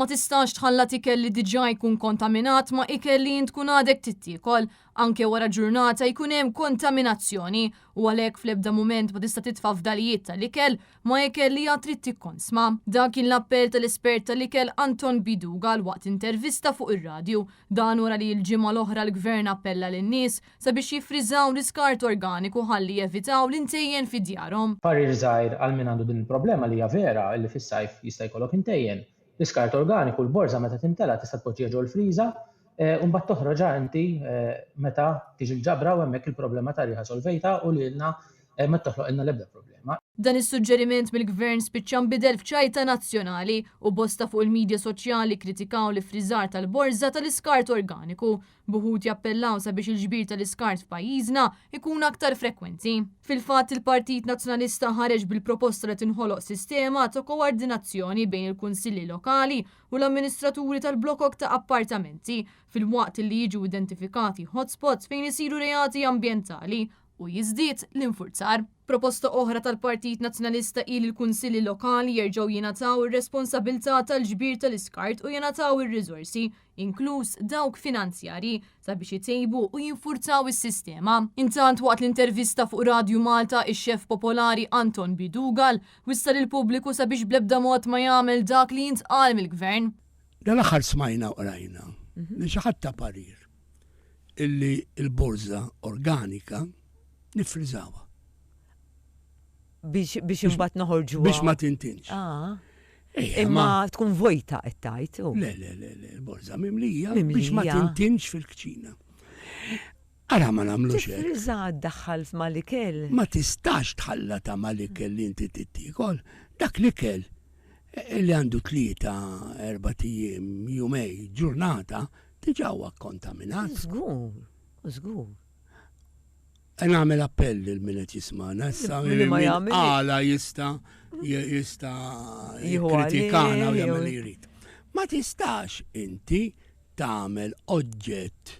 Ma tistax tħallat ikel li diġà jkun kontaminat ma' ikel li int tkun għadek tittiekol. Anke wara ġurnata jkun hemm kontaminazzjoni u għalhekk fl-ebda mument ma tista' titfa' fdalijiet tal-ikel ma' ikel li għad trid tikkonsma. Dan kien l-appell tal-espert tal-ikel Anton Bidugal waqt intervista fuq ir-radju. Dan wara li l-ġimgħa l-oħra l-Gvern appella lin-nies sabiex jiffriżaw l-iskart organiku ħalli jevitaw l-intejjen fi djarhom. Parir żgħir għal min għandu din il-problema li hija vera illi fis-sajf jista' jkollok intejjen. L-iskart organiku, l-borża meta timtela tista' tpoġġiha ġol-friża u mbagħad toħroġha inti meta tiġi l-ġabra u hemmhekk il-problema ta' riħa solvejtha u lilna ma toħloqilna l-ebda problema. Dan is-suġġeriment mill-Gvern spiċċa nbidel f'ċajta nazzjonali u bosta fuq il-midja soċjali kkritikaw l-iffriżar tal-borża tal-iskart organiku, b'uħud jappellaw sabiex il-ġbir tal-iskart f'pajjiżna jkun aktar frekwenti. Fil-fatt, il-Partit Nazzjonalista ħareġ bil-proposta li tinħoloq sistema ta' koordinazzjoni bejn il-kunsilli lokali u l-amministraturi tal-blokok ta' appartamenti, filwaqt li jiġu identifikati hotspots fejn isiru reati ambjentali u jiżdied l-infurzar. Proposta oħra tal-Partit Nazzjonalista hi li l-kunsilli lokali jerġgħu jingħataw ir-responsabilità tal-ġbir tal-iskart u jingħataw ir-riżorsi, inkluż dawk finanzjarji, sabiex itejbu u jinfurzaw is-sistema. Intant waqt l-intervista fuq Radju Malta, ix-xef popolari Anton Bidugal wissa lill-pubbliku sabiex bl-ebda mod ma jagħmel dak li jintqal mill-Gvern. Dal-aħħar smajna u qrajna li xi ħadd ta parir illi l-borża organika niffriżawha. Biex biex imbagħad noħorġuha. Biex ma tintinx. Ah. Imma tkun vojta qed tgħid. Le, le, le, le, l-borża mimlija biex ma tintinx fil-kċina. Ara ma nagħmlux hekk. Tifriża ddaħħal mal-ikel. Ma tistax tħallata mal-ikel li inti tittiekol. Dak l-ikel li għandu tlieta, erbat ijiem, jumej, ġurnata, diġà huwa kkontaminat. Żgur, żgur. Nagħmel appell lil min qed jismagħna issa Li ma jagħmel. Għala jista' jista' jikkritikana u jagħmel li jrid. Ma tistax inti tagħmel oġġett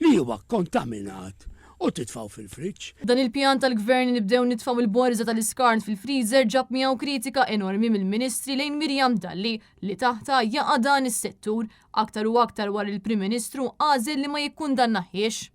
li huwa kkontaminat u titfgħu fil-friġġ. Dan il-pjan tal-Gvern li nibdew nitfgħu il-borża tal-iskart fil-freezer ġab miegħu kritika enormi mill-Ministri lejn Miriam Dalli li taħtha jaqa' dan is-settur, aktar u aktar wara li l-Prim Ministru għażel li ma jikkundannahiex.